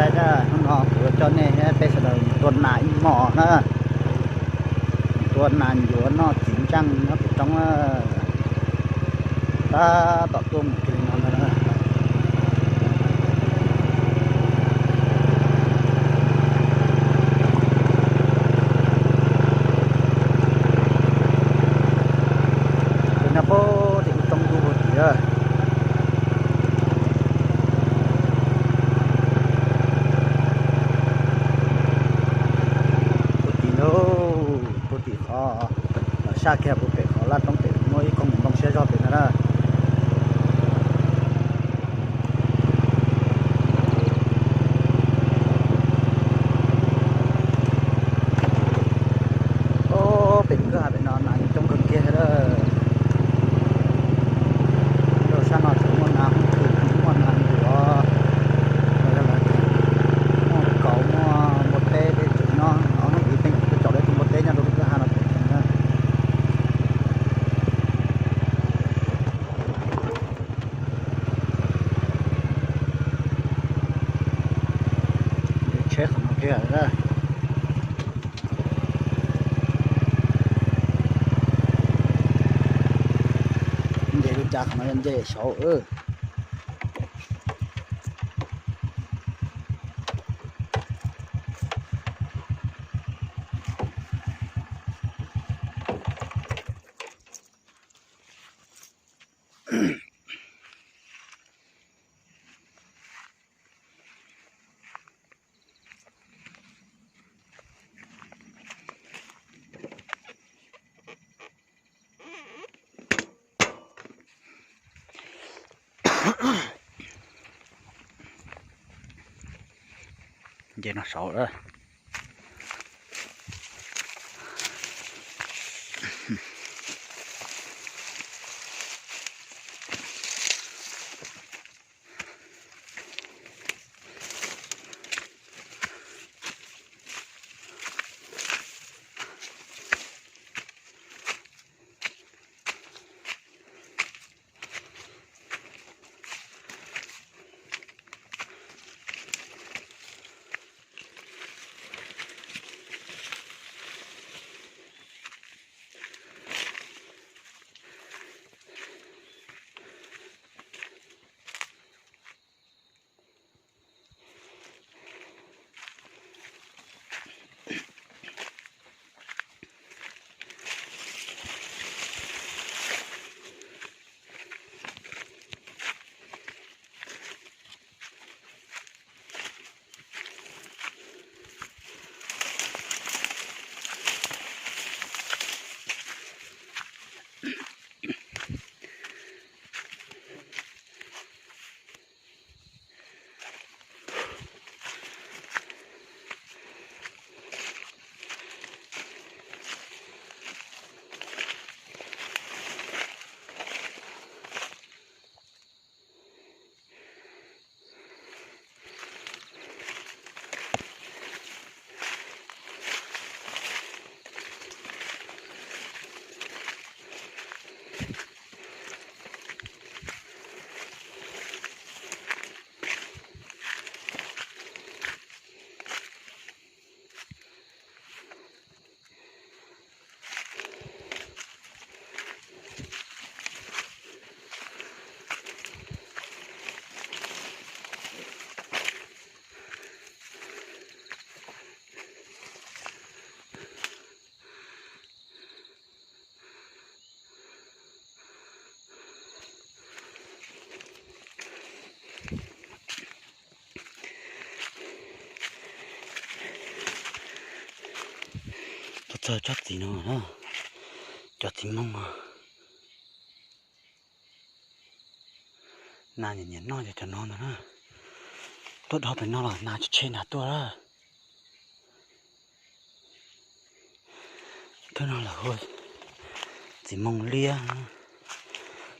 Hnub no kuv coj nej peb sawv daws mus tua nas ib hmos na. Tua nas ncuav noj txiv ntseej nyob pem roob na. Tab tom tuaj mus kiag li no ntag na. Tus nyob puag tim lub roob dub puag tim. Puag tim lauj, puag tim qhov, sab kiag puag pem qhov laj roob pem muaj ib koog ntoo siab zog pem no na. Pem kwj ha pem no nas coob kawg kiag lawm. Sab no tseem muaj nas hoob twm, muaj nas ncuav, muaj kauv, muaj npua teb, peb tseem nyob ob hnub ib teem peb caum tau tus npua teb nyob rau lub kwj ha no pem na. Tsheb qhov no thiab. Nce lub cav qhov no yog nce saud. Nce no saud lawm. Tuaj txog tsob txiv no, cov txiv moog. Nas nyiam nyiam noj yog cov no ntag na. Tuaj dhau pem no los nas tshe nrag tuaj lawm. Tsob no lawv hu txiv moog liab.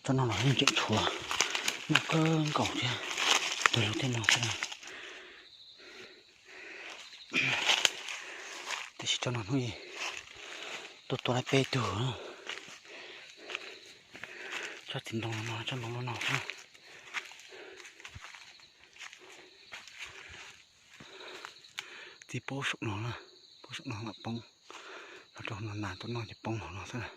Tsob no los yeej tseem tshuav noj kawg nkaus thiab. Tus lug tej no xwb na. Tiam sis tsob no hnub ib tuaj tua laib peb tug. Tsob txiv ntoo no, tsob ntoo loj no xwb. Tib pob saum no na, pob saum no mam poob, los rau no nas tuaj noj ces poob hauv no xwb na.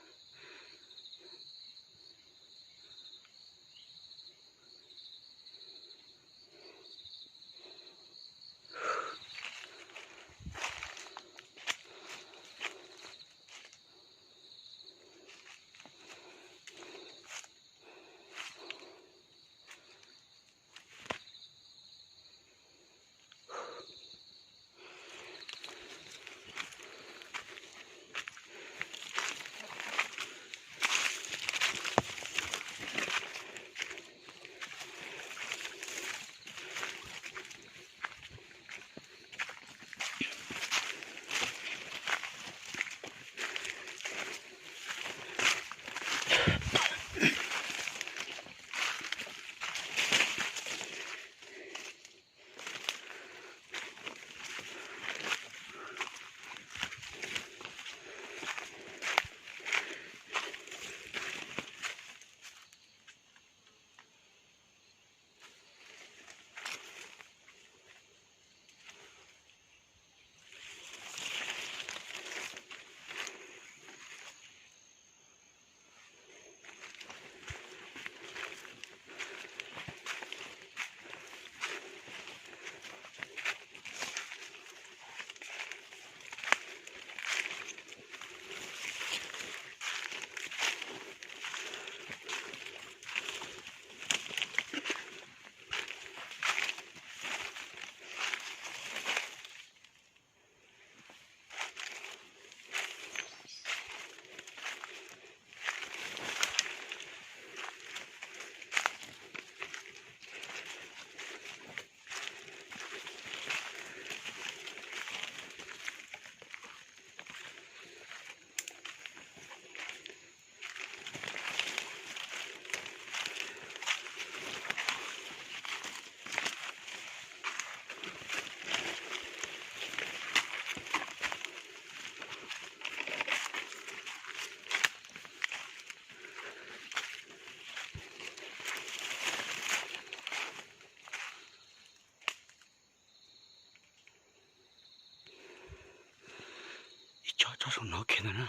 Ib tsob tsob saum no kiag ntag na.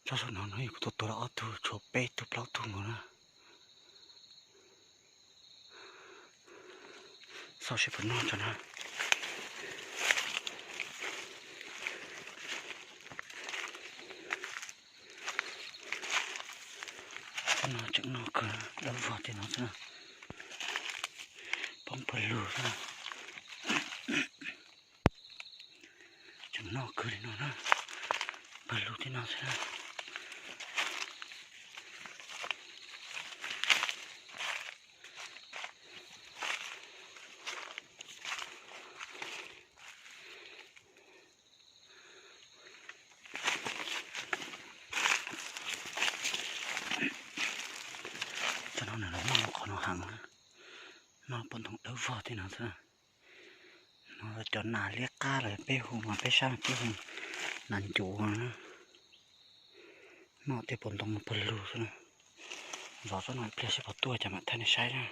Tsob saum no no yog kuv tua tua los ob tug tshuav peb tug plaub tug nkaus na. Xauj seb puas noj tso na. Tsob no tseem noj kawg, dawb vog tej no xwb na. Poob pawg lug xwb na. Tseem noj kawg li no na, pawg lug tej no xwb na. Cov no nws los noj qhov no heev, noj pom ntoo dawb vog tej no xwb. No cov nas liab qab los peb hu mas peb sab peb hu nas ncuav na. Noj tej pom ntoo pawg lug xwb na. Zov tsob no ib pliag seb puas tuaj ces mam thaij nej saib na.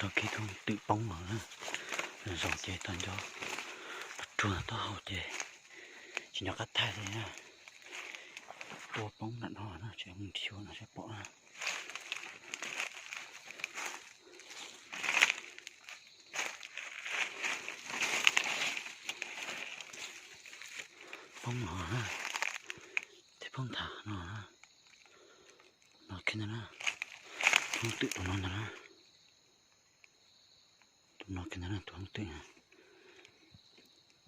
Rau kev tuaj twm poob no na, zoo ces tau nco, ruag taub hau ces tsis nco qab thaij li na. Tua poob nram no na, tseem mus nrhiav no seb pom na. Poob no na, tej poob nthav no na, no kiag ntag na, poob twm rau no ntag na. No kiag ntawd na, tus hoob twm na,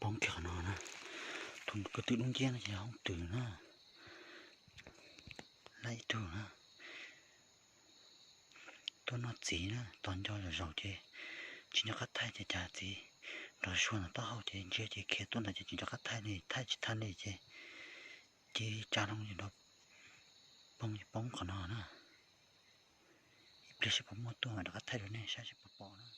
poob kiag qhov no na. Tus ko tw dub nciab no ces yog hoob twm na, lab ib tug na. Tuaj noj txiv na, tos nco zaum zaus ces tsis nco qab thaij ces cas txiv nrov suag ntawm taub hau ces ntsia ces khiav tuaj ntawd ces tsis nco qab thaij li, thaij tsis tag li ces ces tsa loo ces nrov poob ces poob qhov no na. Ib pliag seb puas muaj tuaj mam rov qab thaij rau nej saib seb puas pom na.